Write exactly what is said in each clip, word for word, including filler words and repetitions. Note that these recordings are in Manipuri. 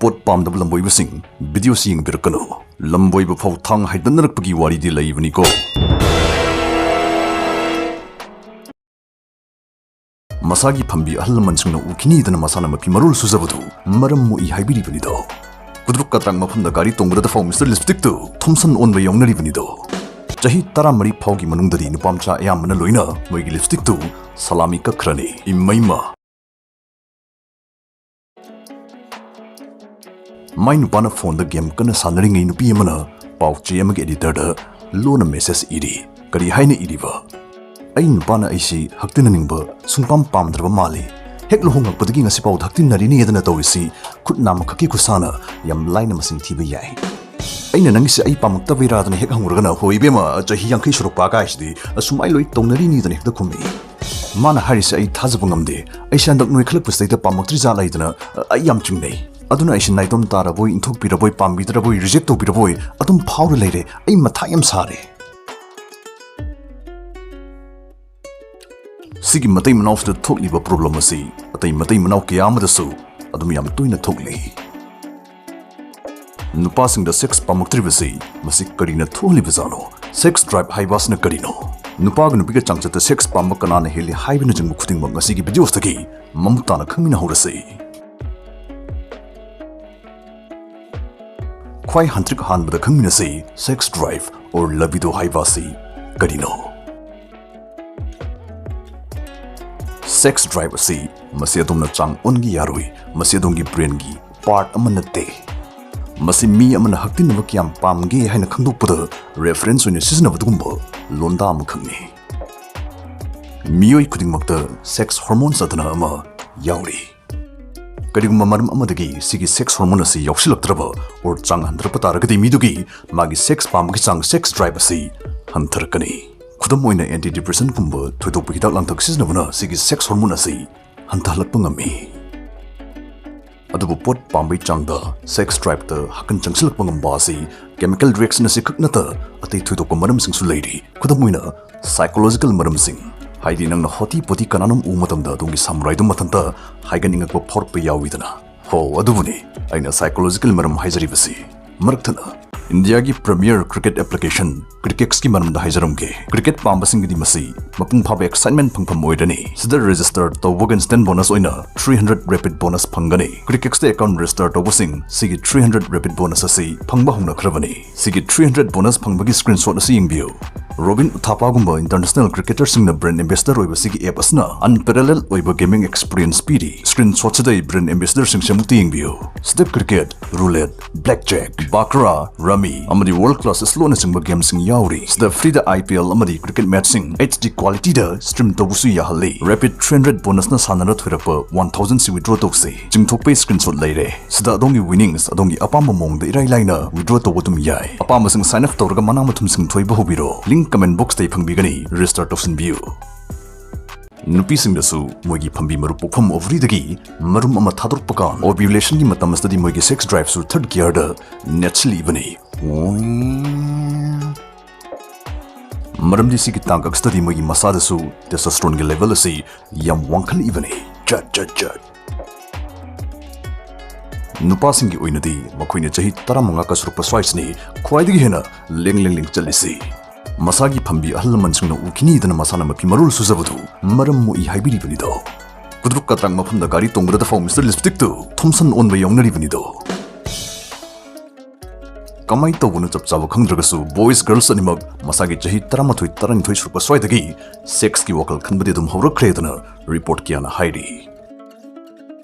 ꯄꯣꯠ ꯄꯥꯝꯗꯕ ꯂꯝꯕꯣꯏꯕꯁꯤꯡ, ꯚꯤꯗꯤꯑꯣꯁꯤ ꯌꯦꯡꯕꯤꯔꯛꯀꯅꯨ꯫ ꯂꯝꯕꯣꯏꯕ ꯐꯥꯎ ꯊꯥꯡ ꯍꯥꯏꯗꯠꯅꯔꯛꯄꯒꯤ ꯋꯥꯔꯤꯗꯤ ꯂꯩꯕꯅꯤꯀꯣ꯫ ꯃꯁꯥꯒꯤ ꯐꯝꯕꯤ ꯑꯍꯜ ꯂꯃꯟꯁꯤꯡꯅ ꯎꯈꯤꯅꯤꯗꯅ ꯃꯁꯥꯅ ꯃꯐꯤ ꯃꯔꯣꯜ ꯁꯨꯖꯕꯗꯨ ꯃꯔꯝ ꯃꯣꯛꯏ ꯍꯥꯏꯕꯤꯔꯤꯕꯅꯤꯗꯣ꯫ ꯈꯨꯗ꯭ꯔꯨꯞ ꯀꯇ꯭ꯔꯥꯛ ꯃꯐꯝꯗ ꯒꯥꯔꯤ ꯇꯣꯡꯕꯗ ꯐꯥꯎ ꯃꯤꯁꯇꯔ ꯂꯤꯞꯁꯇꯤꯛꯇꯨ ꯊꯣꯝꯁꯟ ꯑꯣꯟꯕ ꯌꯥꯎꯅꯔꯤꯕꯅꯤꯗꯣ꯫ ꯆꯍꯤ ꯇꯔꯥꯃꯔꯤ ꯐꯥꯎꯒꯤ ꯃꯅꯨꯡꯗꯗꯤ ꯅꯨꯄꯥ ꯃꯆꯥ ꯑꯌꯥꯝꯕꯅ ꯂꯣꯏꯅ ꯃꯣꯏꯒꯤ ꯂꯤꯞꯁꯇꯤꯛꯇꯨ ꯁꯂꯥꯃꯤ ꯀꯛꯈ꯭ꯔꯅꯤ꯫ ꯏꯃꯩꯃ! ꯃꯥꯏ ꯅꯨꯄꯥꯅ ꯐꯣꯟꯗ ꯒꯦꯝ ꯀꯟꯅ ꯁꯥꯟꯅꯔꯤꯉꯩ ꯅꯨꯄꯤ ꯑꯃꯅ ꯄꯥꯎ ꯆꯦ ꯑꯃꯒꯤ ꯑꯦꯗꯤꯇꯔꯗ ꯂꯣꯟꯅ ꯃꯦꯁꯦꯖ ꯏꯔꯤ꯫ ꯀꯔꯤ ꯍꯥꯏꯅ ꯏꯔꯤꯕ? "ꯑꯩ ꯅꯨꯄꯥꯅ ꯑꯩꯁꯤ ꯍꯛꯇꯤꯟꯅꯅꯤꯡꯕ ꯁꯨꯡꯄꯥꯝ ꯄꯥꯝꯗ꯭ꯔꯕ ꯃꯥꯜꯂꯤ꯫ ꯍꯦꯛ ꯂꯨꯍꯣꯡꯂꯛꯄꯗꯒꯤ ꯉꯁꯤꯐꯥꯎ ꯍꯛꯇꯤꯟꯅꯔꯤꯅꯦꯗꯅ ꯇꯧꯔꯤꯁꯤ ꯈꯨꯠ ꯅꯥꯝꯃꯈꯛꯀꯤ ꯈꯨꯠꯁꯥꯅ ꯌꯥꯝ ꯂꯥꯏꯅ ꯃꯁꯤꯡ ꯊꯤꯕ ꯌꯥꯏ꯫ ꯑꯩꯅ ꯅꯪꯒꯤꯁꯦ ꯑꯩ ꯄꯥꯝꯃꯛꯇꯕꯩꯔꯥꯗꯅ ꯍꯦꯛ ꯍꯪꯉꯨꯔꯒꯅ, 'ꯍꯣꯏ ꯏꯕꯦꯝꯃ, ꯆꯍꯤ ꯌꯥꯡꯈꯩ ꯁꯨꯔꯛꯄ ꯀꯥꯏꯁꯤꯗꯤ ꯑꯁꯨꯃꯥꯏ ꯂꯣꯏ ꯇꯧꯅꯔꯤꯅꯤꯗꯅ' ꯍꯦꯛꯇ ꯈꯨꯝꯃꯛꯏ꯫ ꯃꯥꯅ ꯍꯥꯏꯔꯤꯁꯦ ꯑꯩ ꯊꯥꯖꯕ ꯉꯝꯗꯦ꯫ ꯑꯩꯁꯦ ꯍꯟꯗꯛ ꯅꯣꯏꯈꯠꯂꯛꯄꯁꯤꯗꯩꯗ ꯄꯥꯝꯃꯛꯇ꯭ꯔꯤꯖꯥꯠꯂ ꯍꯥꯏꯗꯅ ꯑꯩ ꯌꯥꯝ ꯆꯤꯡꯅꯩ꯫ ꯑꯗꯨꯅ ꯑꯩꯁꯦ ꯅꯥꯏꯇꯣꯝ ꯇꯥꯔꯕꯣꯏ, ꯏꯟꯊꯣꯛꯄꯤꯔꯕꯣꯏ, ꯄꯥꯝꯕꯤꯗ꯭ꯔꯕꯣꯏ, ꯔꯤꯖꯦꯛ ꯇꯧꯕꯤꯔꯕꯣꯏ ꯑꯗꯨꯝ ꯐꯥꯎꯔ ꯂꯩꯔꯦ꯫ ꯑꯩ ꯃꯊꯥ ꯌꯥꯝ ꯁꯥꯔꯦ꯫ ꯁꯤꯒꯤ ꯃꯇꯩ ꯃꯅꯥꯎꯁꯤꯗ ꯊꯣꯛꯂꯤꯕ ꯄ꯭ꯔꯣꯕ꯭ꯂꯦꯝ ꯑꯁꯤ ꯑꯇꯩ ꯃꯇꯩ ꯃꯅꯥꯎ ꯀꯌꯥ ꯑꯃꯗꯁꯨ ꯑꯗꯨꯝ ꯌꯥꯝ ꯇꯣꯏꯅ ꯊꯣꯛꯂꯤ꯫ ꯅꯨꯄꯥꯁꯤꯡꯗ ꯁꯦꯛꯁ ꯄꯥꯝꯃꯛꯇ꯭ꯔꯤꯕꯁꯤ ꯃꯁꯤ ꯀꯔꯤꯅ ꯊꯣꯛꯍꯜꯂꯤꯕꯖꯥꯠꯅꯣ? ꯁꯦꯛꯁ ꯗ꯭ꯔꯥꯏꯚ ꯍꯥꯏꯕ ꯑꯁꯤꯅ ꯀꯔꯤꯅꯣ? ꯅꯨꯄꯥꯒ ꯅꯨꯄꯤꯒ ꯆꯥꯡꯆꯠꯇ ꯁꯦꯛꯁ ꯄꯥꯝꯕ ꯀꯅꯥꯅ ꯍꯦꯜꯂꯤ ꯍꯥꯏꯕꯅꯆꯤꯡꯕ ꯈꯨꯗꯤꯡꯃꯛ ꯉꯁꯤꯒꯤ ꯚꯤꯗꯤꯑꯣꯁꯤꯗꯒꯤ ꯃꯃꯨꯠ ꯇꯥꯅ ꯈꯪꯃꯤꯟꯅꯍꯧꯔꯁꯤ꯫ ꯈ꯭ꯋꯥꯏ ꯍꯟꯇ꯭ꯔꯤꯛ ꯍꯥꯟꯕꯗ ꯈꯪꯃꯤꯟꯅꯁꯤ, ꯁꯦꯛꯁ ꯗ꯭ꯔꯥꯏꯚ ꯑꯣꯔ ꯂꯕꯤꯗꯣ ꯍꯥꯏꯕ ꯑꯁꯤ ꯀꯔꯤꯅꯣ? ꯁꯦꯛꯁ ꯗ꯭ꯔꯥꯏꯚ ꯑꯁꯤ ꯃꯁꯤ ꯑꯗꯣꯝꯅ ꯆꯥꯡ ꯑꯣꯟꯒꯦ ꯌꯥꯔꯣꯏ꯫ ꯃꯁꯤ ꯑꯗꯣꯝꯒꯤ ꯕ꯭ꯔꯦꯟꯒꯤ ꯄꯥꯔꯠ ꯑꯃ ꯅꯠꯇꯦ꯫ ꯃꯁꯤ ꯃꯤ ꯑꯃꯅ ꯍꯛꯇꯤꯟꯅꯕ ꯀꯌꯥꯝ ꯄꯥꯝꯒꯦ ꯍꯥꯏꯅ ꯈꯪꯗꯣꯛꯄꯗ ꯔꯦꯐꯔꯦꯟꯁ ꯑꯣꯏꯅ ꯁꯤꯖꯤꯟꯅꯕꯗꯨꯒꯨꯝꯕ ꯂꯣꯟꯗꯥ ꯑꯃꯈꯛꯅꯤ꯫ ꯃꯤꯑꯣꯏ ꯈꯨꯗꯤꯡꯃꯛꯇ ꯁꯦꯛꯁ ꯍꯣꯔꯃꯣꯟꯁ ꯑꯗꯨꯅ ꯑꯃ ꯌꯥꯎꯔꯤ꯫ ꯀꯔꯤꯒꯨꯝꯕ ꯃꯔꯝ ꯑꯃꯗꯒꯤ ꯁꯤꯒꯤ ꯁꯦꯛꯁ ꯍꯣꯔꯃꯣꯟ ꯑꯁꯤ ꯌꯥꯎꯁꯤꯜꯂꯛꯇ꯭ꯔꯕ ꯑꯣꯔ ꯆꯥꯡ ꯍꯟꯊꯔꯛꯄ ꯇꯥꯔꯒꯗꯤ ꯃꯤꯗꯨꯒꯤ ꯃꯥꯒꯤ ꯁꯦꯛꯁ ꯄꯥꯝꯕꯒꯤ ꯆꯥꯡ, ꯁꯦꯛꯁ ꯗ꯭ꯔꯥꯏꯚ ꯑꯁꯤ ꯍꯟꯊꯔꯛꯀꯅꯤ꯫ ꯈꯨꯗꯝ ꯑꯣꯏꯅ, ꯑꯦꯟꯇꯤ ꯗꯤꯄ꯭ꯔꯦꯁꯟꯒꯨꯝꯕ ꯊꯣꯏꯗꯣꯛꯄ ꯍꯤꯗꯥꯛ ꯂꯥꯡꯊꯛ ꯁꯤꯖꯤꯟꯅꯕꯅ ꯁꯤꯒꯤ ꯁꯦꯛꯁ ꯍꯣꯔꯃꯣꯟ ꯑꯁꯤ ꯍꯟꯊꯍꯜꯂꯛꯄ ꯉꯝꯃꯤ꯫ ꯑꯗꯨꯕꯨ ꯄꯣꯠ ꯄꯥꯝꯕꯩ ꯆꯥꯡꯗ ꯁꯦꯛꯁ ꯗ꯭ꯔꯥꯏꯚꯇ ꯍꯛꯀꯟ ꯆꯪꯁꯤꯜꯂꯛꯄ ꯉꯝꯕ ꯑꯁꯤ ꯀꯦꯃꯤꯀꯦꯜ ꯔꯤꯌꯦꯛꯁꯟ ꯑꯁꯤ ꯈꯛ ꯅꯠꯇ ꯑꯇꯩ ꯊꯣꯏꯗꯣꯛꯄ ꯃꯔꯝꯁꯤꯡꯁꯨ ꯂꯩꯔꯤ꯫ ꯈꯨꯗꯝ ꯑꯣꯏꯅ, ꯁꯥꯏꯀꯣꯂꯣꯖꯤꯀꯦꯜ ꯃꯔꯝꯁꯤꯡ, ꯍꯥꯏꯗꯤ ꯅꯪꯅ ꯍꯣꯇꯤ ꯄꯣꯇꯤ ꯀꯅꯥꯅꯣꯝ ꯎꯕ ꯃꯇꯝꯗ ꯑꯗꯣꯝꯒꯤ ꯁꯥꯃꯨꯔꯥꯏꯗꯨ ꯃꯊꯟꯇ ꯍꯥꯏꯒꯠꯅꯤꯡꯉꯛꯄ ꯐꯥꯎꯔꯛꯄ ꯌꯥꯎꯏꯗꯅ꯫ ꯍꯣ, ꯑꯗꯨꯕꯨꯅꯤ ꯑꯩꯅ psychological ꯃꯔꯝ ꯍꯥꯏꯖꯔꯤꯕꯁꯤ꯫ ꯃꯔꯛ ꯊꯠꯅ ꯏꯟꯗꯤꯌꯥꯒꯤ premier cricket application Crickx ꯀꯤ ꯃꯔꯝꯗ ꯍꯥꯏꯖꯔꯝꯒꯦ꯫ Cricket ꯄꯥꯝꯕꯁꯤꯡꯒꯤꯗꯤ ꯃꯁꯤ ꯃꯄꯨꯡ ꯐꯥꯕ excitement ꯐꯪꯐꯝ ꯑꯣꯏꯔꯅꯤ꯫ ꯁꯤꯗ register ꯇꯧꯕꯒ instant bonus ꯑꯣꯏꯅ three hundred rapid bonus ꯐꯪꯒꯅꯤ꯫ Crickx ꯇ account register ꯇꯧꯕꯁꯤꯡ ꯁꯤꯒꯤ three hundred rapid bonus ꯑꯁꯤ ꯐꯪꯕ ꯍꯧꯅꯈ꯭ꯔꯕꯅꯤ꯫ ꯁꯤꯒꯤ three hundred bonus ꯐꯪꯕꯒꯤ screenshot ꯑꯁꯤ ꯌꯦꯡꯕꯤꯌꯨ꯫ ꯔꯣꯕꯤꯟ ꯎꯊꯥꯄꯥꯒꯨꯝꯕ international cricketer ꯁꯤꯡꯅ brand ambassador ꯑꯣꯏꯕ ꯁꯤꯒꯤ app ꯑꯁꯤꯅ unparalleled ꯑꯣꯏꯕ gaming experience ꯄꯤꯔꯤ꯫ Screenshot ꯁꯤꯗ ꯑꯩ brand ambassador ꯁꯤꯡꯁꯦ ꯑꯃꯨꯛꯇ ꯌꯦꯡꯕꯤꯌꯨ꯫ ꯁꯤꯗ cricket, roulette, blackjack, baccarat, rummy ꯑꯃꯗꯤ world class slow ꯅꯆꯤꯡꯕ game ꯁꯤꯡ ꯌꯥꯎꯔꯤ꯫ ꯁꯤꯗ free ꯗ IPL ꯑꯃꯗꯤ cricket match ꯁꯤꯡ HD quality ꯗ stream ꯇꯧꯕꯁꯨ ꯌꯥꯍꯜꯂꯤ꯫ Rapid three hundred bonus ꯅ ꯁꯥꯟꯅꯔ ꯊꯣꯏꯔꯛꯄ one thousand ꯁꯤ withdraw ꯇꯧꯁꯤ꯫ ꯆꯤꯡꯊꯣꯛꯄꯒꯤ screenshot ꯂꯩꯔꯦ꯫ ꯁꯤꯗ ꯑꯗꯣꯝꯒꯤ winnings ꯑꯗꯣꯝꯒꯤ ꯑꯄꯥꯝꯕ ꯃꯑꯣꯡꯗ ꯏꯔꯥꯏ ꯂꯥꯏꯅ withdraw ꯇꯧꯕ ꯑꯗꯨꯝ ꯌꯥꯏ꯫ ꯑꯄꯥꯝꯕꯁꯤꯡ sign up ꯇꯧꯔꯒ ꯃꯅꯥ ꯃꯊꯨꯝꯁꯤꯡ ꯊꯣꯏꯕ ꯍꯧꯕꯤꯔꯣ꯫ Link comment box ꯇ ꯐꯪꯕꯤꯒꯅꯤ꯫ Register ꯇꯧꯁꯤꯟꯕꯤꯌꯨ꯫ ꯅꯨꯄꯤꯁꯤꯡꯗꯁꯨ ꯃꯣꯏꯒꯤ ꯐꯝꯕꯤ ꯃꯔꯨ ꯄꯣꯛꯐꯝ ovary ꯗꯒꯤ ꯃꯔꯨꯝ ꯑꯃ ꯊꯥꯗꯣꯔꯛꯄ ꯀꯥꯟ ovulation ꯒꯤ ꯃꯇꯝ ꯑꯁꯤꯗꯗꯤ ꯃꯣꯏꯒꯤ sex drive ꯁꯨ third gear ꯗ ꯅꯦꯠꯁꯤꯜꯂꯤꯕꯅꯤ꯫ ꯃꯔꯝꯗꯤ ꯁꯤꯒꯤ ꯇꯥꯡꯀꯛꯁꯤꯗꯗꯤ ꯃꯣꯏꯒꯤ ꯃꯁꯥꯗꯁꯨ testosterone ꯒꯤ level ꯑꯁꯤ ꯌꯥꯝ ꯋꯥꯡꯈꯠꯂꯛꯏꯕꯅꯤ꯫ ꯆꯠ, ꯆꯠ, ꯆꯠ꯫ ꯅꯨꯄꯥꯁꯤꯡꯒꯤ ꯑꯣꯏꯅꯗꯤ ꯃꯈꯣꯏꯅ ꯆꯍꯤ ꯇꯔꯥꯃꯉꯥ ꯀꯥ ꯁꯨꯔꯛꯄ ꯁ꯭ꯋꯥꯏꯁꯤꯅꯤ ꯈ꯭ꯋꯥꯏꯗꯒꯤ ꯍꯦꯟꯅ ꯂꯦꯡ ꯂꯦꯡ ꯂꯦꯡ ꯆꯠꯂꯤꯁꯤ꯫ ꯃꯁꯥꯒꯤ ꯐꯝꯕꯤ ꯑꯍꯜ ꯂꯃꯟꯁꯤꯡꯅ ꯎꯈꯤꯅꯤꯗꯅ ꯃꯁꯥꯅ ꯃꯐꯤ ꯃꯔꯣꯜ ꯁꯨꯖꯕꯗꯨ ꯃꯔꯝ ꯃꯣꯛꯏ ꯍꯥꯏꯕꯤꯔꯤꯕꯅꯤꯗꯣ꯫ ꯀꯨꯗ꯭ꯔꯨꯛ ꯀꯗ꯭ꯔꯥꯛ ꯃꯐꯝꯗ ꯒꯥꯔꯤ ꯇꯣꯡꯕꯗ ꯐꯥꯎ mister lipstick ꯇꯨ ꯊꯣꯝꯁꯟ ꯑꯣꯟꯕ ꯌꯥꯎꯅꯔꯤꯕꯅꯤꯗꯣ꯫ ꯀꯃꯥꯏ ꯇꯧꯕꯅꯣ ꯆꯞ ꯆꯥꯕ ꯈꯪꯗ꯭ꯔꯒꯁꯨ, boys girls ꯑꯅꯤꯃꯛ ꯃꯁꯥꯒꯤ ꯆꯍꯤ ꯇꯔꯥꯃꯥꯊꯣꯏ, ꯇꯔꯥꯅꯤꯊꯣꯏ ꯁꯨꯔꯛꯄ ꯁ꯭ꯋꯥꯏꯗꯒꯤ sex ꯀꯤ ꯋꯥꯈꯜ ꯈꯟꯕꯗꯤ ꯑꯗꯨꯝ ꯍꯧꯔꯛꯈ꯭ꯔꯦꯗꯅ report ꯀꯌꯥꯅ ꯍꯥꯏꯔꯤ꯫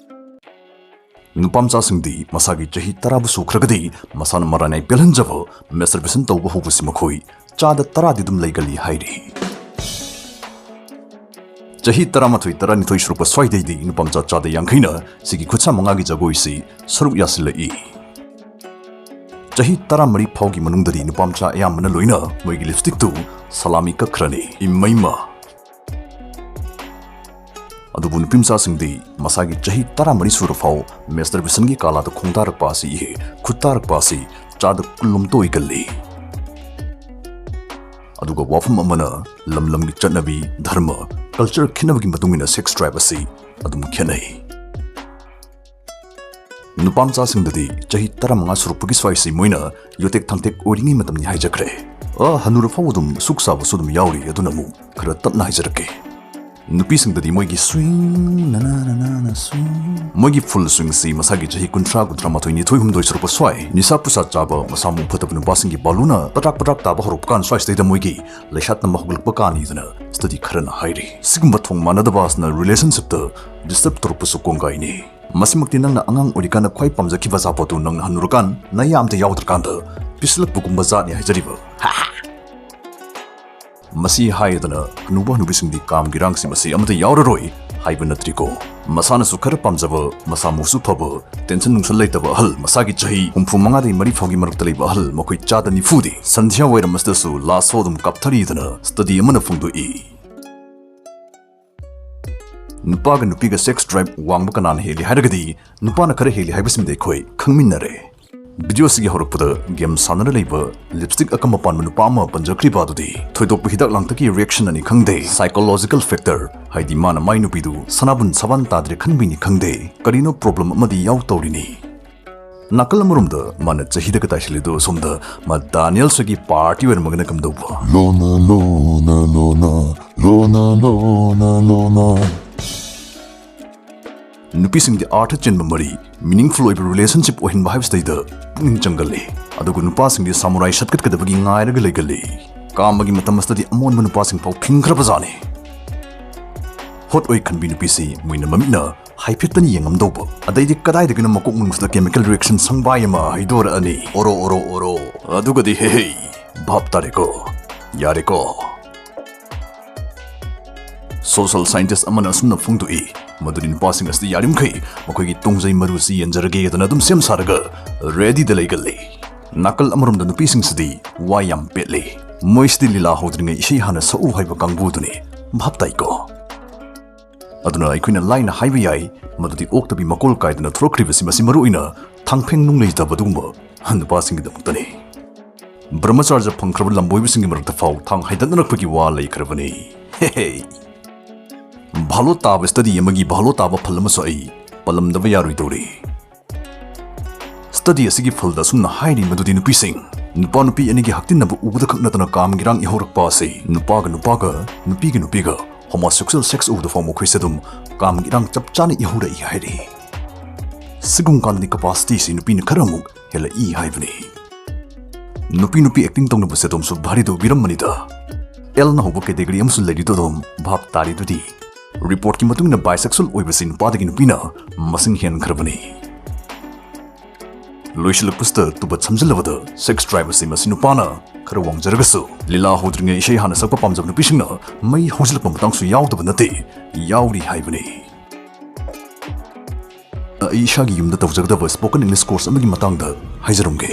ꯅꯨꯄꯥꯃꯆꯥꯁꯤꯡꯗꯤ ꯃꯁꯥꯒꯤ ꯆꯍꯤ ꯇꯔꯥꯕꯨ ꯁꯨꯈ꯭ꯔꯒꯗꯤ ꯃꯁꯥꯅ ꯃꯔꯥꯏꯅꯥꯏ ꯄꯦꯜꯍꯟꯖꯕ masturbation ꯇꯧꯕ ꯍꯧꯕꯁꯤ ꯃꯈꯣꯏ ꯆꯥꯗ ꯇꯔꯥꯗꯤ ꯑꯗꯨꯝ ꯂꯩꯒꯜꯂꯤ ꯍꯥꯏꯔꯤ꯫ ꯆꯍꯤ ꯇꯔꯥꯃꯥꯊꯣꯏ, ꯇꯔꯥꯅꯤꯊꯣꯏ ꯁꯨꯔꯛꯄ ꯁ꯭ꯋꯥꯏꯗꯩꯗꯤ ꯅꯨꯄꯥꯃꯆꯥ ꯆꯥꯗ ꯌꯥꯡꯈꯩꯅ ꯁꯤꯒꯤ ꯈꯨꯠꯁꯥ ꯃꯉꯥꯒꯤ ꯖꯒꯣꯏꯁꯤ ꯁꯔꯨꯛ ꯌꯥꯁꯤꯜꯂꯛꯏ꯫ ꯆꯍꯤ ꯇꯔꯥꯃꯔꯤ ꯐꯥꯎꯒꯤ ꯃꯅꯨꯡꯗꯗꯤ ꯅꯨꯄꯥꯃꯆꯥ ꯑꯌꯥꯝꯕꯅ ꯂꯣꯏꯅ ꯃꯣꯏꯒꯤ lipstick ꯇꯨ ꯁꯂꯥꯃꯤ ꯀꯛꯈ꯭ꯔꯅꯤ꯫ ꯏꯃꯩꯃ! ꯑꯗꯨꯕꯨ ꯅꯨꯄꯤꯃꯆꯥꯁꯤꯡꯗꯤ ꯃꯁꯥꯒꯤ ꯆꯍꯤ ꯇꯔꯥꯃꯔꯤ ꯁꯨꯔ ꯐꯥꯎ masturbation ꯒꯤ ꯀꯥꯂꯥꯗ ꯈꯣꯡꯗꯥꯔꯛꯄ ꯑꯁꯤ, ꯏꯍꯦ, ꯈꯨꯠꯇꯥꯔꯛꯄ ꯑꯁꯤ ꯆꯥꯗ ꯀꯨꯟꯂꯣꯝꯇ ꯑꯣꯏꯒꯜꯂꯤ꯫ ꯑꯗꯨꯒ ꯋꯥꯐꯝ ꯑꯃꯅ, ꯂꯝ ꯂꯝꯒꯤ ꯆꯠꯅꯕꯤ, ꯙꯔꯃ, culture ꯈꯦꯠꯅꯕꯒꯤ ꯃꯇꯨꯡ ꯏꯟꯅ sex drive ꯑꯁꯤ ꯑꯗꯨꯝ ꯈꯦꯠꯅꯩ꯫ ꯅꯨꯄꯥ ꯃꯆꯥꯁꯤꯡꯗꯗꯤ ꯆꯍꯤ ꯇꯔꯥꯃꯉꯥ ꯁꯨꯔꯛꯄꯒꯤ ꯁ꯭ꯋꯥꯏꯁꯤ ꯃꯣꯏꯅ ꯌꯣꯇꯦꯛ ꯊꯥꯡꯇꯦꯛ ꯑꯣꯏꯔꯤꯉꯩ ꯃꯇꯝꯅꯤ ꯍꯥꯏꯖꯈ꯭ꯔꯦ꯫ ꯑ, ꯍꯅꯨꯔ ꯐꯥꯎ ꯑꯗꯨꯝ ꯁꯨꯛ ꯆꯥꯕꯁꯨ ꯑꯗꯨꯝ ꯌꯥꯎꯔꯤ, ꯑꯗꯨꯅ ꯑꯃꯨꯛ ꯈꯔ ꯇꯞꯅ ꯍꯥꯏꯖꯔꯛꯀꯦ꯫ ꯅꯨꯄꯤꯁꯤꯡꯗꯗꯤ ꯃꯣꯏꯒꯤ swing, ꯅꯅꯥ, ꯅꯅꯥ, ꯅ swing, ꯃꯣꯏꯒꯤ full swingꯁꯤ ꯃꯁꯥꯒꯤ ꯆꯍꯤ ꯀꯨꯟꯊ꯭ꯔꯥ, ꯀꯨꯟꯊ꯭ꯔꯥ ꯃꯥꯊꯣꯏ, ꯅꯤꯊꯣꯏ, ꯍꯨꯝꯗꯣꯏ ꯁꯨꯔꯛꯄ ꯁ꯭ꯋꯥꯏ, ꯅꯤꯁꯥ ꯄꯨꯁꯥ ꯆꯥꯕ, ꯃꯁꯥ ꯃꯎ ꯐꯠꯇꯕ ꯅꯨꯄꯥꯁꯤꯡꯒꯤ ꯕꯥꯂꯨꯅ ꯄꯇ꯭ꯔꯥꯛ ꯄꯇ꯭ꯔꯥꯛ ꯇꯥꯕ ꯍꯧꯔꯛꯄ ꯀꯥꯟ ꯁ꯭ꯋꯥꯏꯁꯤꯗꯩꯗ ꯃꯣꯏꯒꯤ ꯂꯩꯁꯥ ꯇꯝꯕ ꯍꯧꯒꯠꯂꯛꯄ ꯀꯥꯟꯅꯤꯗꯅ study ꯈꯔꯅ ꯍꯥꯏꯔꯤ꯫ ꯁꯤꯒꯨꯝꯕ ꯊꯣꯡ ꯃꯥꯟꯅꯗꯕ ꯑꯁꯤꯅ relationshipꯇ disturb ꯇꯧꯔꯛꯄꯁꯨ ꯀꯣꯡꯒꯥꯏꯅꯤ꯫ ꯃꯁꯤꯃꯛꯇꯤ ꯅꯪꯅ ꯑꯉꯥꯡ ꯑꯣꯏꯔꯤꯀꯥꯟꯗ ꯈ꯭ꯋꯥꯏ ꯄꯥꯝꯖꯈꯤꯕ ꯑꯆꯥꯄꯣꯠꯇꯨ ꯅꯪꯅ ꯍꯟꯅꯨꯔꯀꯥꯟ ꯅꯌꯥ ꯑꯝꯇ ꯌꯥꯎꯗ꯭ꯔꯀꯥꯟꯗ ꯄꯤꯁꯤꯜꯂꯛꯄꯒꯨꯝꯕ ꯖꯥꯠꯅꯤ ꯍꯥꯏꯖꯔꯤꯕ꯫ ꯃꯁꯤ ꯍꯥꯏꯗꯅ ꯍꯅꯨꯕ ꯍꯅꯨꯕꯤꯁꯤꯡꯗꯤ ꯀꯥꯝꯒꯤ ꯏꯔꯥꯡꯁꯤ ꯃꯁꯤ ꯑꯃꯠꯇ ꯌꯥꯎꯔꯔꯣꯏ ꯍꯥꯏꯕ ꯅꯠꯇ꯭ꯔꯤꯀꯣ꯫ ꯃꯁꯥꯅꯁꯨ ꯈꯔ ꯄꯥꯝꯖꯕ, ꯃꯁꯥ ꯃꯎꯁꯨ ꯐꯕ, tension ꯅꯨꯡꯁꯟ ꯂꯩꯇꯕ ꯑꯍꯜ, ꯃꯁꯥꯒꯤ ꯆꯍꯤ ꯍꯨꯝꯐꯨ ꯃꯉꯥꯗꯒꯤ ꯃꯔꯤꯐꯥꯎꯒꯤ ꯃꯔꯛꯇ ꯂꯩꯕ ꯑꯍꯜ, ꯃꯈꯣꯏ ꯆꯥꯗ ꯅꯤꯐꯨꯗꯤ ꯁꯟꯙ꯭ꯌꯥ ꯋꯥꯏꯔꯝ ꯑꯁꯤꯗꯁꯨ ꯂꯥꯁ ꯁꯣ ꯑꯗꯨꯝ ꯀꯥꯞꯊꯔꯤꯗꯅ study ꯑꯃꯅ ꯐꯣꯡꯗꯣꯛꯏ꯫ ꯅꯨꯄꯥꯒ ꯅꯨꯄꯤꯒ sex drive ꯋꯥꯡꯕ ꯀꯅꯥꯅ ꯍꯦꯜꯂꯤ ꯍꯥꯏꯔꯒꯗꯤ ꯅꯨꯄꯥꯅ ꯈꯔ ꯍꯦꯜꯂꯤ ꯍꯥꯏꯕꯁꯤꯃꯗꯤ ꯑꯩꯈꯣꯏ ꯈꯪꯃꯤꯟꯅꯔꯦ꯫ Video ꯑꯁꯤꯒꯤ ꯍꯧꯔꯛꯄꯗ game ꯁꯥꯟꯅꯔ ꯂꯩꯕ lipstick ꯑꯀꯝꯕ ꯄꯥꯟꯕ ꯅꯨꯄꯥ ꯑꯃ ꯄꯟꯖꯈ꯭ꯔꯤꯕ ꯑꯗꯨꯗꯤ ꯊꯣꯏꯗꯣꯛꯄ ꯍꯤꯗꯥꯛ ꯂꯥꯡꯊꯛꯀꯤ reaction ꯑꯅꯤ ꯈꯪꯗꯦ, psychological factor, ꯍꯥꯏꯗꯤ ꯃꯥꯅ ꯃꯥꯏ ꯅꯨꯄꯤꯗꯨ ꯁꯅꯥꯕꯨꯟ ꯁꯕꯥꯟ ꯇꯥꯗ꯭ꯔꯦ ꯈꯟꯕꯩꯅꯤ ꯈꯪꯗꯦ, ꯀꯔꯤꯅꯣ problem ꯑꯃꯗꯤ ꯌꯥꯎ ꯇꯧꯔꯤꯅꯤ꯫ ꯅꯥꯀꯜ ꯑꯃꯔꯣꯝꯗ ꯃꯥꯅ ꯆꯍꯤꯗꯒ ꯇꯥꯏꯁꯤꯜꯂꯤꯗꯣ ꯁꯣꯝꯗ ꯃꯥ ꯗꯥꯅꯤꯌꯦꯜ ꯁꯣꯏꯒꯤ party ꯑꯣꯏꯔꯝꯃꯒꯅ ꯀꯝꯗꯧꯕ? ꯂꯣꯅ, ꯂꯣꯅ, ꯂꯣꯅ, ꯂꯣꯅ, ꯂꯣꯅ, ꯂꯣꯅ꯫ ꯅꯨꯄꯤꯁꯤꯡꯗꯤ ꯑꯥꯔꯊ ꯆꯦꯟꯕ ꯃꯔꯤ, meaningful ꯑꯣꯏꯕ relationship ꯑꯣꯏꯍꯟꯕ ꯍꯥꯏꯕꯁꯤꯗꯩꯗ ꯄꯨꯛꯅꯤꯡ ꯆꯪꯒꯜꯂꯤ꯫ ꯑꯗꯨꯒ ꯅꯨꯄꯥꯁꯤꯡꯗꯤ ꯁꯥꯃꯨꯔꯥꯏ ꯁꯠꯀꯠꯀꯗꯕꯒꯤ ꯉꯥꯏꯔꯒ ꯂꯩꯒꯜꯂꯤ꯫ ꯀꯥꯝꯕꯒꯤ ꯃꯇꯝ ꯑꯁꯤꯗꯗꯤ ꯑꯃꯣꯟꯕ ꯅꯨꯄꯥꯁꯤꯡ ꯐꯥꯎ ꯐꯤꯡꯈ꯭ꯔꯕꯖꯥꯠꯅꯤ꯫ Hot ꯑꯣꯏ ꯈꯟꯕꯤ ꯅꯨꯄꯤꯁꯤ ꯃꯣꯏꯅ ꯃꯃꯤꯠꯅ ꯍꯥꯏꯐꯦꯠꯇꯅꯤ ꯌꯦꯡꯉꯝꯗꯧꯕ꯫ ꯑꯗꯩꯗꯤ ꯀꯗꯥꯏꯗꯒꯤꯅꯣ ꯃꯀꯣꯛ ꯃꯅꯨꯡꯁꯤꯗ chemical reaction ꯁꯪꯕꯥꯏ ꯑꯃ ꯍꯩꯗꯣꯔꯛꯑꯅꯤ꯫ ꯑꯣꯔꯣ, ꯑꯣꯔꯣ, ꯑꯣꯔꯣ꯫ ꯑꯗꯨꯒꯗꯤ ꯍꯦ ꯍꯦ, ꯚꯥꯞ ꯇꯥꯔꯦꯀꯣ? ꯌꯥꯔꯦꯀꯣ? Social scientist ꯑꯃꯅ ꯑꯁꯨꯝꯅ ꯐꯣꯡꯗꯣꯛꯏ, ꯃꯗꯨꯗꯤ ꯅꯨꯄꯥꯁꯤꯡ ꯑꯁꯤꯗꯤ ꯌꯥꯔꯤꯃꯈꯩ ꯃꯈꯣꯏꯒꯤ ꯇꯣꯡꯖꯩ ꯃꯔꯨꯁꯤ ꯌꯦꯟꯖꯔꯒꯦꯗꯅ ꯑꯗꯨꯝ ꯁꯦꯝ ꯁꯥꯔꯒ readyꯗ ꯂꯩꯒꯜꯂꯤ꯫ ꯅꯥꯀꯜ ꯑꯃꯔꯣꯝꯗ ꯅꯨꯄꯤꯁꯤꯡꯁꯤꯗꯤ ꯋꯥ ꯌꯥꯝ ꯄꯦꯠꯂꯤ꯫ ꯃꯣꯏꯁꯤꯗꯤ ꯂꯤꯂꯥ ꯍꯧꯗ꯭ꯔꯤꯉꯩ ꯏꯁꯩ ꯍꯥꯟꯅ ꯁꯛꯎ ꯍꯥꯏꯕ ꯀꯥꯡꯕꯨꯗꯨꯅꯤ꯫ ꯚꯥꯞ ꯇꯥꯏꯀꯣ? ꯑꯗꯨꯅ ꯑꯩꯈꯣꯏꯅ ꯂꯥꯏꯅ ꯍꯥꯏꯕ ꯌꯥꯏ, ꯃꯗꯨꯗꯤ ꯑꯣꯛꯇꯕꯤ ꯃꯀꯣꯜ ꯀꯥꯏꯗꯅ ꯊꯣꯔꯛꯈ꯭ꯔꯤꯕꯁꯤ ꯃꯁꯤ ꯃꯔꯨ ꯑꯣꯏꯅ ꯊꯥꯡꯐꯦꯡ ꯅꯨꯡ ꯂꯩꯇꯕ ꯑꯗꯨꯒꯨꯝꯕ ꯅꯨꯄꯥꯁꯤꯡꯒꯤꯗꯃꯛꯇꯅꯤ꯫ ꯕ꯭ꯔꯍ꯭ꯃꯆꯥꯔꯖ ꯐꯪꯈ꯭ꯔꯕ ꯂꯝꯕꯣꯏꯕꯁꯤꯡꯒꯤ ꯃꯔꯛꯇ ꯐꯥꯎ ꯊꯥꯡ ꯍꯥꯏꯗꯠꯅꯔꯛꯄꯒꯤ ꯋꯥ ꯂꯩꯈ꯭ꯔꯕꯅꯤ꯫ ꯍꯦ ꯍꯦ꯫ ꯚꯥꯂꯣ ꯇꯥꯕ study ꯑꯃꯒꯤ ꯚꯥꯂꯣ ꯇꯥꯕ ꯐꯜ ꯑꯃꯁꯨ ꯑꯩ ꯄꯜꯂꯝꯗꯕ ꯌꯥꯔꯣꯏꯗꯧꯔꯤ꯫ Study ꯑꯁꯤꯒꯤ ꯐꯜꯗ ꯑꯁꯨꯝꯅ ꯍꯥꯏꯔꯤ ꯃꯗꯨꯗꯤ ꯅꯨꯄꯤꯁꯤꯡ, ꯅꯨꯄꯥ ꯅꯨꯄꯤ ꯑꯅꯤꯒꯤ ꯍꯛꯇꯤꯟꯅꯕ ꯎꯕꯗ ꯈꯛ ꯅꯠꯇꯅ ꯀꯥꯝꯒꯤ ꯏꯔꯥꯡ ꯏꯍꯧꯔꯛꯄ ꯑꯁꯤ ꯅꯨꯄꯥꯒ ꯅꯨꯄꯥꯒ, ꯅꯨꯄꯤꯒ ꯅꯨꯄꯤꯒ, homosexual sex ꯎꯕꯗ ꯐꯥꯎ ꯃꯈꯣꯏꯁꯦ ꯑꯗꯨꯝ ꯀꯥꯝꯒꯤ ꯏꯔꯥꯡ ꯆꯞ ꯆꯥꯅ ꯏꯍꯧꯔꯛꯏ ꯍꯥꯏꯔꯤ꯫ ꯁꯤꯒꯨꯝ ꯀꯥꯟꯗꯗꯤ capacity ꯁꯤ ꯅꯨꯄꯤꯅ ꯈꯔ ꯑꯃꯨꯛ ꯍꯦꯜꯂꯛꯏ ꯍꯥꯏꯕꯅꯤ꯫ ꯅꯨꯄꯤ ꯅꯨꯄꯤ acting ꯇꯧꯅꯕꯁꯦ ꯑꯗꯣꯝꯁꯨ ꯚꯥꯔꯤꯗ ꯎꯕꯤꯔꯝꯃꯅꯤꯗ꯫ ꯑꯦꯜꯅ ꯍꯧꯕ category ꯑꯃꯁꯨ ꯂꯩꯔꯤꯗꯣ ꯑꯗꯨꯝ ꯚꯥꯞ ꯇꯥꯔꯤꯗꯨꯗꯤ꯫ Report ꯀꯤ ꯃꯇꯨꯡ ꯏꯟꯅ bisexual ꯑꯣꯏꯕꯁꯤ ꯅꯨꯄꯥꯗꯒꯤ ꯅꯨꯄꯤꯅ ꯃꯁꯤꯡ ꯍꯦꯟꯈ꯭ꯔꯕꯅꯤ꯫ ꯂꯣꯏꯁꯤꯜꯂꯛꯄꯁꯤꯗ ꯇꯨꯕꯠ ꯁꯝꯖꯤꯜꯂꯕꯗ sex drive ꯑꯁꯤ ꯃꯁꯤ ꯅꯨꯄꯥꯅ ꯈꯔ ꯋꯥꯡꯖꯔꯒꯁꯨ ꯂꯤꯂꯥ ꯍꯧꯗ꯭ꯔꯤꯉꯩ ꯏꯁꯩ ꯍꯥꯟꯅ ꯁꯛꯄ ꯄꯥꯝꯖꯕ ꯅꯨꯄꯤꯁꯤꯡꯅ ꯃꯩ ꯍꯧꯖꯤꯜꯂꯛꯄ ꯃꯇꯥꯡꯁꯨ ꯌꯥꯎꯗꯕ ꯅꯠꯇꯦ, ꯌꯥꯎꯔꯤ ꯍꯥꯏꯕꯅꯤ꯫ ꯑꯩ ꯏꯁꯥꯒꯤ ꯌꯨꯝꯗ ꯇꯧꯖꯒꯗꯕ spoken English course ꯑꯃꯒꯤ ꯃꯇꯥꯡꯗ ꯍꯥꯏꯖꯔꯝꯒꯦ꯫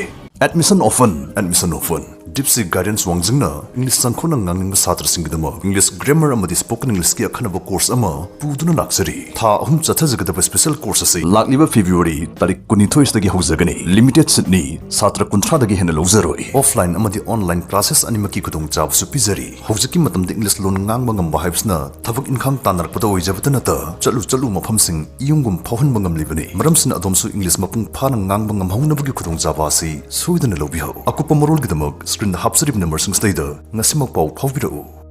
Admission open, admission open꯫ Dipsy Guidance ꯋꯥꯡꯖꯤꯡꯅ English ꯆꯪꯈꯣꯠꯅ ꯉꯥꯡꯅꯤꯡꯕ ꯁꯥꯇ꯭ꯔꯁꯤꯡꯒꯤꯗꯃꯛ English grammar ꯑꯃꯗꯤ spoken English ꯀꯤ ꯑꯈꯟꯅꯕ course ꯑꯃ ꯄꯨꯗꯨꯅ ꯂꯥꯛꯆꯔꯤ꯫ ꯊꯥ ꯑꯍꯨꯝ ꯆꯠꯊꯖꯒꯗꯕ special course ꯑꯁꯤ ꯂꯥꯛꯂꯤꯕ February ꯇꯥꯔꯤꯛ ꯀꯨꯟꯅꯤꯊꯣꯏꯁꯤꯗꯒꯤ ꯍꯧꯖꯒꯅꯤ꯫ Limited seat ꯅꯤ, ꯁꯥꯇ꯭ꯔ ꯀꯨꯟꯊ꯭ꯔꯥꯗꯒꯤ ꯍꯦꯟꯅ ꯂꯧꯖꯔꯣꯏ꯫ Offline ꯑꯃꯗꯤ online classes ꯑꯅꯤꯃꯛꯀꯤ ꯈꯨꯗꯣꯡꯆꯥꯕꯁꯨ ꯄꯤꯖꯔꯤ꯫ ꯍꯧꯖꯤꯛꯀꯤ ꯃꯇꯝꯗ English ꯂꯣꯟ ꯉꯥꯡꯕ ꯉꯝꯕ ꯍꯥꯏꯕꯁꯤꯅ ꯊꯕꯛ ꯏꯟꯈꯥꯡ ꯇꯥꯟꯅꯔꯛꯄꯗ ꯑꯣꯏꯖꯕꯇ ꯅꯠꯇ ꯆꯠꯂꯨ ꯆꯠꯂꯨ ꯃꯐꯝꯁꯤꯡ ꯏꯌꯨꯝꯒꯨꯝ ꯐꯥꯎꯍꯟꯕ ꯉꯝꯂꯤꯕꯅꯤ꯫ ꯃꯔꯝꯁꯤꯅ ꯑꯗꯣꯝꯁꯨ English ꯃꯄꯨꯡ ꯐꯥꯅ ꯉꯥꯡꯕ ꯉꯝꯍꯧꯅꯕꯒꯤ ꯈꯨꯗꯣꯡꯆꯥꯕ ꯑꯁꯤ ꯁꯣꯏꯗꯅ ꯂꯧꯕꯤꯍꯧ꯫ ꯑꯀꯨꯞꯄ ꯃꯔꯣꯜꯒꯤꯗꯃꯛ screen ꯗ ꯍꯥꯞꯆꯔꯤꯕ number ꯁꯤꯡꯁꯤꯗꯩꯗ ꯉꯁꯤꯃꯛ ꯄꯥꯎ ꯐꯥꯎꯕꯤꯔꯛꯎ꯫